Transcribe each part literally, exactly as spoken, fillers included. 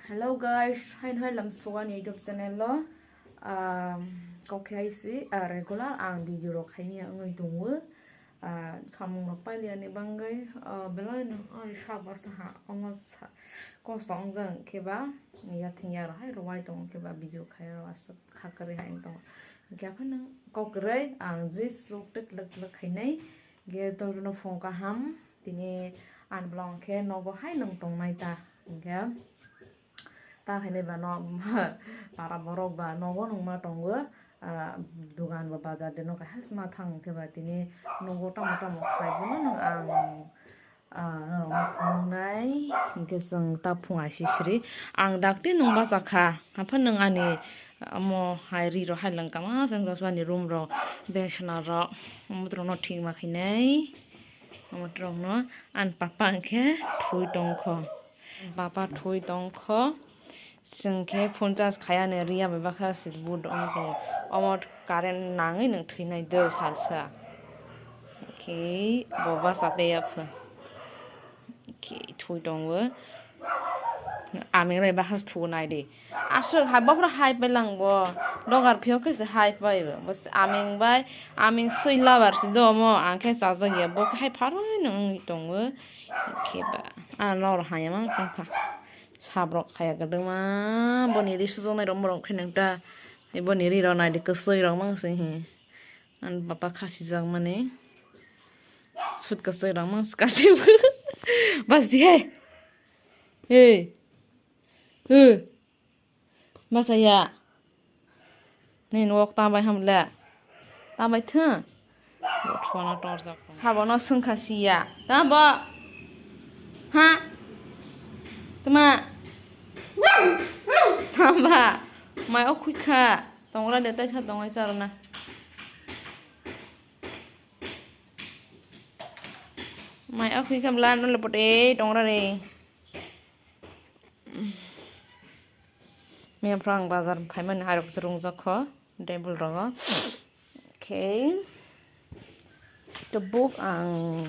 Hello guys, haino hai lam sugan YouTube channel lo. Um, kok hai si, ah, regular ang video rok khaini wngwi tongo. Ah, samung rok pailiya ni bangwi, ah, belai no ani sak basa ha, ongo sa, kosto ongjak khe ba, yathing ya rok hai rwai tongo khe ba video khai rok aswk kha kwrwi hai wng tongo. Hingkhe aphano kok kwrwi ang je sok tek lek lek khainai, hingkhe to no phone kaham, tini ani bwlong khe nogo hai nwng tongnai ta, hingkhe. Ta khainai ba no para borok ba nogo nungma tongo, ah, dugan ba bazar de no kaisa sma thang khe ba tini nogo tamo tamo khai bono nung ang, ah, norok no phunuknai. Hinkhe chwng ta phung aisisiri ang dakti nung bachakha, haphano nwng ani omo hai ri rok hai langkama chwng ani room rok, besona rok, omo rok no thik ma khainai. Omo rok no ani papa hinkhe thwi tongkho. Baba thwi tongkho. Chwng khe phone charge khaiya ni riya bai bakha se boot wngkho. Omo current nangwi nwng thwinai do salsa. Khe bo basa tei yapha. Khe thwi tongo. Aming rai bakha se thunai di. Aswk hai bophor hai pai lang bo. Dogar phiyok khe se hai pai bo. Bo se aming bai, aming swi labar se do omo. Ang khe chajak ya. Bo khe hai pharwi nwng wngwi tongo. Khe ba. Ah, noro haya ma tongkha. Sabrok khaya kwdwma, boni ri sujaknai rok morok khe nang ta. Boni ri rok naidi kwchwi rok mang se he. Ani bapa khasijak mani. Sut kwchwi rok mang se kati. Bas di he. He. He. Basa ya. Nini wok ta bai ham le. Ta bai thung. Bo thuana torjak. Sabono swngkha siya. Ta bo. Ha? Tma. Tma. Mai o khui kha. Tongra de tai sa tongai charna. Mai o khui kha bla no le pote tongra re. Miyapra ang bazar phaimani hai rok se rungjak kho table rogo. Okay. Tabuk ang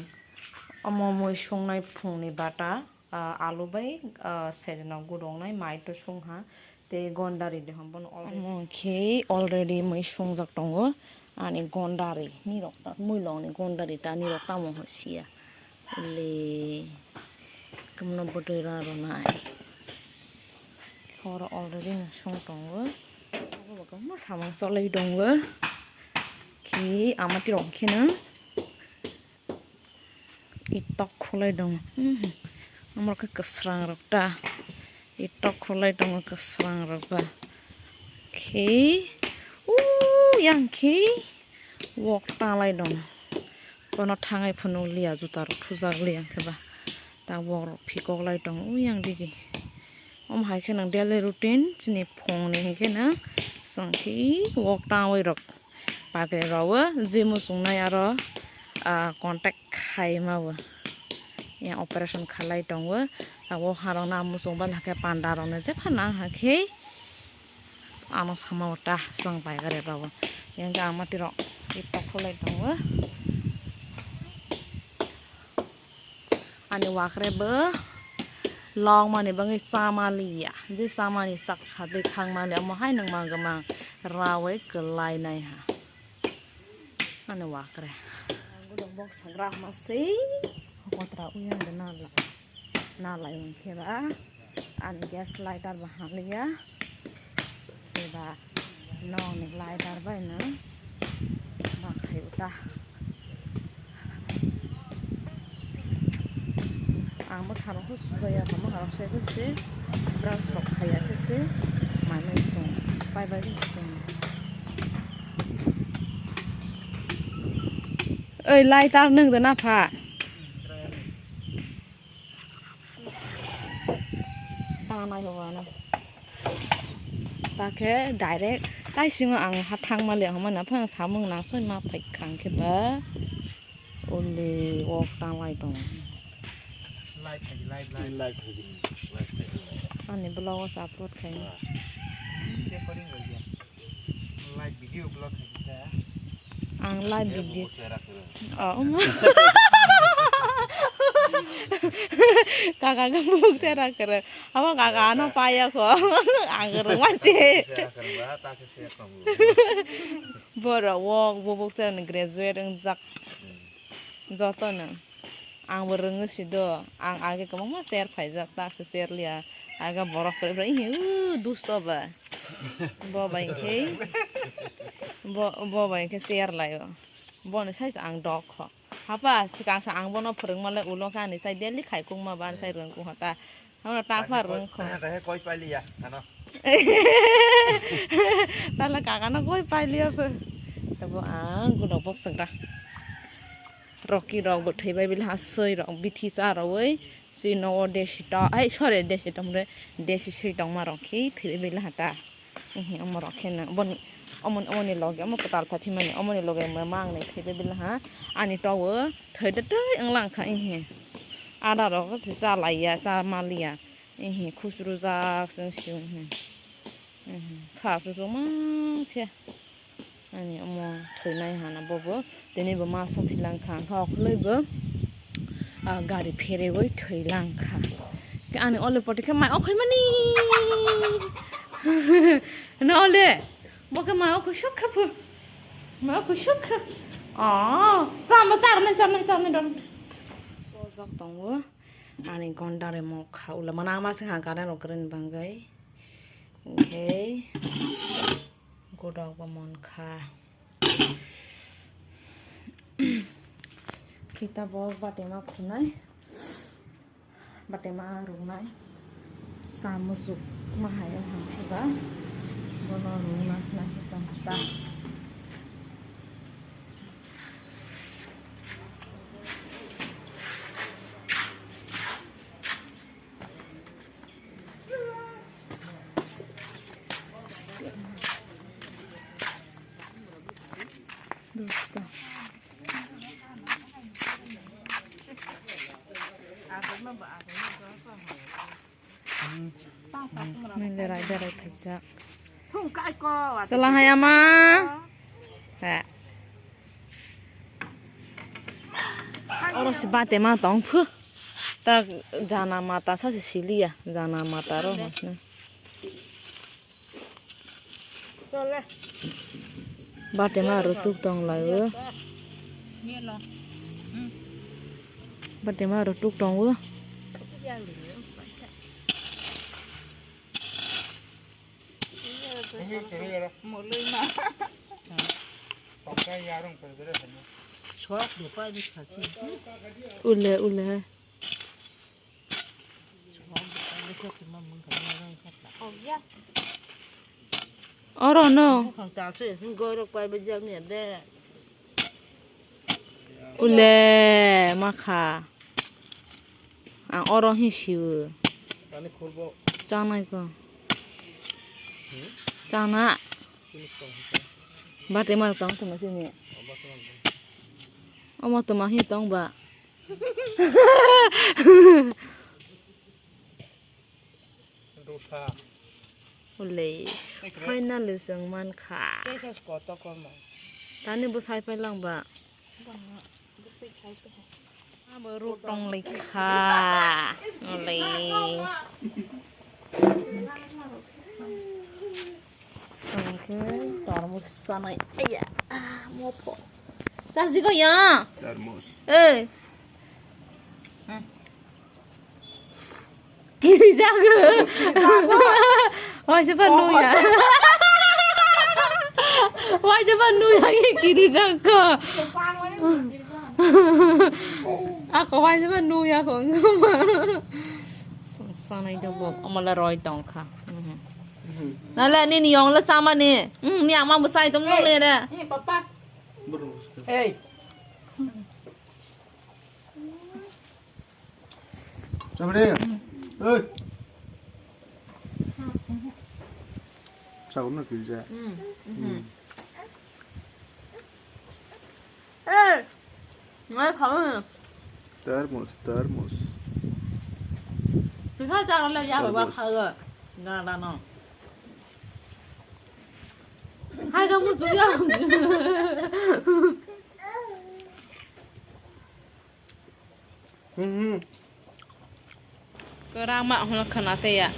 omo mui sungnai phungni bata, ah, alu bai, ah, sejna gudongnai mai to sungha tei gondari de hwn bono already. Omo khe already mui sungjak tongo ani gondari nirok ta, mui longni gondari ta nirok tamo hwn siya. Le, kumno bwtwi ra rwnai. Horo already no sung tongo. Abo bo kwbangma samung cholwi tongo. Khi ama tirok kheno itok khulai dong. Mhm. Amorok khe kwsrang rok ta. Itok khulai tongo kwsrang rok ba. Khe, u yang khe wok talai dong. Bono thangai phano liya juta rok thujak liya khe ba. Ta wok rok phikok lai tongo u yang digi. Omo hai khe nang daily routine chini phung ni hinkhe nang chwng khe wok tawi rok. Bagre rao je muchungnai aro, ah, contact khai ma o. Ya operation khalai tongo. Abo harok na muchung bai hakhe panda rok no jepha nang hakhe ano sama o ta chwng bagre rao. Yang ga ama tirok itok kholai tongo. Ani wakre bo longmani bagwi chama liya. Je chamani chakha tei khangmani omo hai nangma gwmang rawi kwlai naiha. Ani wakre. Gudok bok sagra ma sei. Hokotra uyang de nala. Nala yung khe ba. Ani gas lighter ba haliya. Eba nokni lighter bai no ma khai uta. Ang bwkha rok sujaya, tamo harok sai khe se brush rok khaiya khe se manwi tong, pai bai tong. Oi, lighter nwng de na pha. Tana nai ho ano. Ta khe direct tai singo ang ha thang ma le homa na phang samung na soi ma phai khang khe ba. Ole wok tang lai tong. Live khai di, live, live. Live khai di, live khai di. Ani vlog o upload khai. Ah. Recording khai di. Live video vlog khai di ta. Ang live video. Buku serak tu. Oh, uma. Kaka khe bubuk chera kwrwng. Abo kaka ano paya kho. Ang kwrwng ma se. Chera kwrwng ba, ta khe se kwrwng. Borok o bubuk chera ni graduate wngjak. Hmm. Joto no. Ang bo rwngwi si do. Ang age kwbangma cher phaijak, ta se cher liya. Aga borok kwrwi kwrwi, ihi, u, dusto ba. Bo bai khe, bo, bo bai khe cher laio. Boni size ang dok kho. Hapa, swkang sa ang bono phwrwngma le ulo khe ani sai daily khai kungma ba, ani sai rwng kung hota. Ano ta pha rwng kho. Tala kaka no koi pailiya pho. Tabo ang gudo bok swngra. Rocky rok bo thwi bai bili ha swi rok bithi cha rwi. Si no o desi ta, ai, sorry, desi tong re, desi swi tong ma rok khi thwi bai bili ha ta. Ihi, omo rok khe no, boni, omo, omoni loge, omo kwtal pha phimani, omoni loge ma, ma ang nai thwi bai bili ha. Ani togo thwi de twi wng lang kha, ihi. Ada rok se cha lai ya, cha ma li ya. Ihi, khusru jak se wng si, ihi. Ihi, kha su su ma khe. Ani omo thwinai hana bobo, tini bo masa thwilang kha, hwnkhe okhwlwi bo, ah, gari pherewi thwilang kha. Khe ani ole poti khe mai okhwimani. No ole, bo khe mai okhwi sok kha phu. Mai okhwi sok kha. Oh, sama charnai, charnai, charnai don. Sojak tongo. Ani gonda re mokha ula mana ma se ha gana rok ren bangai. Okay. Godok bo mon kha. Kita bo batema khunai. Batema rungnai. Samusuk mahai o hangkhe ba. Bono rungna sna kita ta. Dosta. Mile rai berai khaijak. Chwla hai ama. He. Oro se bate ma tong phu. Ta jana mata sa se siliya. Jana mata ro mas na. Bate ma ro tuk tong lai o. Bate ma ro tuk tong o. Ule, ule. Oro no. Ule, makha. Ang oro hi siu. Chanai ko. Chana. Bate ma tong tong sini. Omo toma hi tong ba. Dosa. Ulei. Finally chwng mankha. Tani bwsai pailangba. Abo ruk tong lai kha. Ulei. Sangkhe tormos sanai. Aya, ah, mopho. Sajiko ya. Tormos. Eh. Kiri jago. Wajib anu ya. Wajib anu ya, kiri jago. Ako wajib anu ya ko. Sanai do bo, amala roi tong kha. Nale nini yong le sama ni. Hmm, ni ama musai tum nong le re. Ni papa. Hey. Sama de. Hey. Sao na kiri ja. Hmm. Eh, ngai khao. Termos, termos. Pisa chang le ya ba khao. Na na no. Hai ka mu chu ya. Hmm, hmm. Kwrang ma hwnwi khwna tei ya.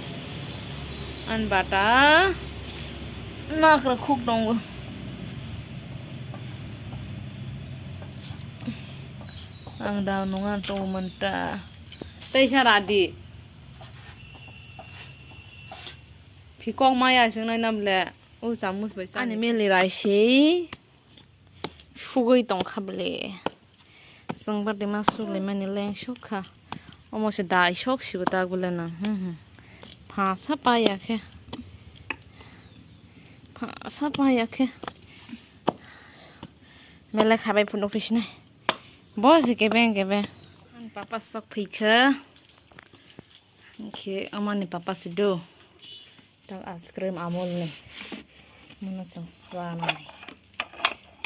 Ani bata makra khuk tongo. Ang da nungan tongo manta. Teisa radi. Phikok maya swngnai na ble. O chamus bai ani meli raisi. Sugwi tongkha bele. Chwng bade ma sugwi mani leng sukha. Omo se dai sok sibo tak bele nang. Hmm, hmm. Phasa paya khe. Phasa paya khe. Mele khabai phunuk phisnai. Bo se kebeng kebeng. Papa sok phaikha. Hinkhe amani papa se do. Tak ice cream Amul ni. Mano chwng chanai.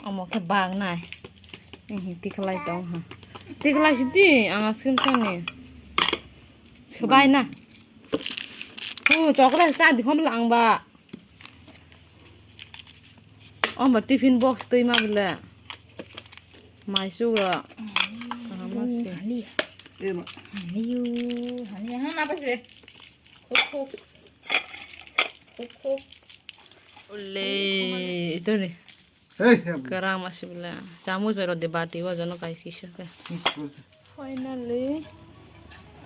Omo khe bag nai. Ihi tikhlai tong ha. Tikhlai sidi ang ice cream chani. Swbai na. Oh, chocolate cha di khom lang ba. Omo tiffin box twi ma bele. Mai suk ro. Kaham ma se. Hani. Ema. Hani yu, hani ha na ba se. Khuk khuk. Khuk khuk. Ule, itu ni. Hey, hey. Kwrang ma se bele. Chamus bai rw de bati o jono kai kisa khe. Finally,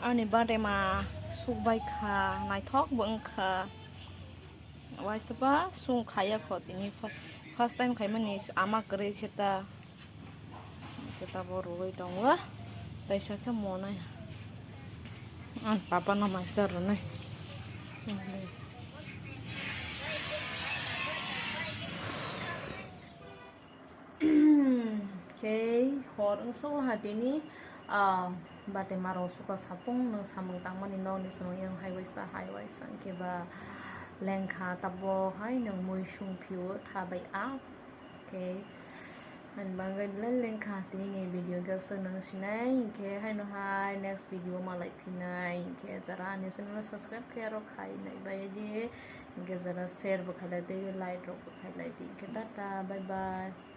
ani bade ma sukbai kha, naithok bo wngkha. Waisa ba sung khaya kho tini fa-, first time khaimani ama kwrwi khe ta. Khe ta bo rwui tongo. Taisa khe monai. Ang papa no mai cha rwnai. Khe hor wngsuk ha tini, ah, bate maro suka sapung nwng samung tangmani nokni samung yang hai waisa hai waisa khe ba lengkha tabo hai nwng mui sung phio tha bai a. Khe ani bagwi belai lengkha tini ni video khe aswk nwng sinai hinkhe haino hai next video malai phinai hinkhe jara ani channel subscribe khe aro khai nai bai di hinkhe jara share bo khailai di like rok bo khailai di hinkhe tata bye bye.